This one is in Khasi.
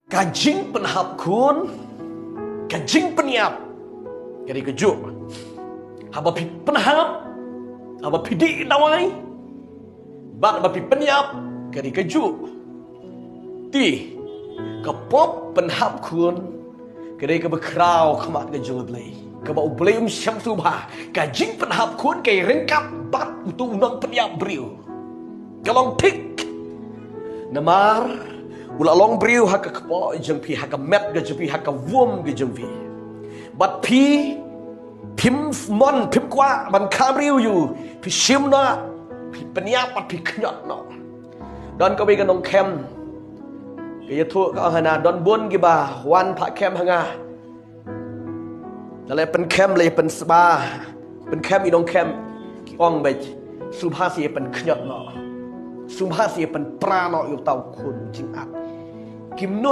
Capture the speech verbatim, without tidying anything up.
Ka jingpynhap khun, ka jingpynïap, ka dei kajuh. Haba phi pynhap, haba phi dih dawai, bad haba phi pynïap, ka dei kajuh. Te, ka pop pynhap khun, ka dei kaba khraw khmat ka jong U Blei. Kaba U Blei um sngewthuh ba, ka jingpynhap khun ka ryngkat bad uto u nongpynïap briew. Ka long thik. Namar, u la long briew ha ka kpoh jong phi, ha ka met ka jong phi, ha ka wom ka jong phi. Bad phi, phim mon, phim kwah ban kha briew ïa u, phi shim noh, phi pynïap bad phi khñiot noh. Don kawei ka nongkhem. Ka ïathuh ka ong hana, don bun kiba wan phah khem ha nga. La leh pynkhem, la pynsba, pynkhem i nongkhem, ki ong beit, sngewbha sa ïa pynkhñiot noh. Sngewbha sa ïa pynpra noh ïa uta u khun jingat. Kim nud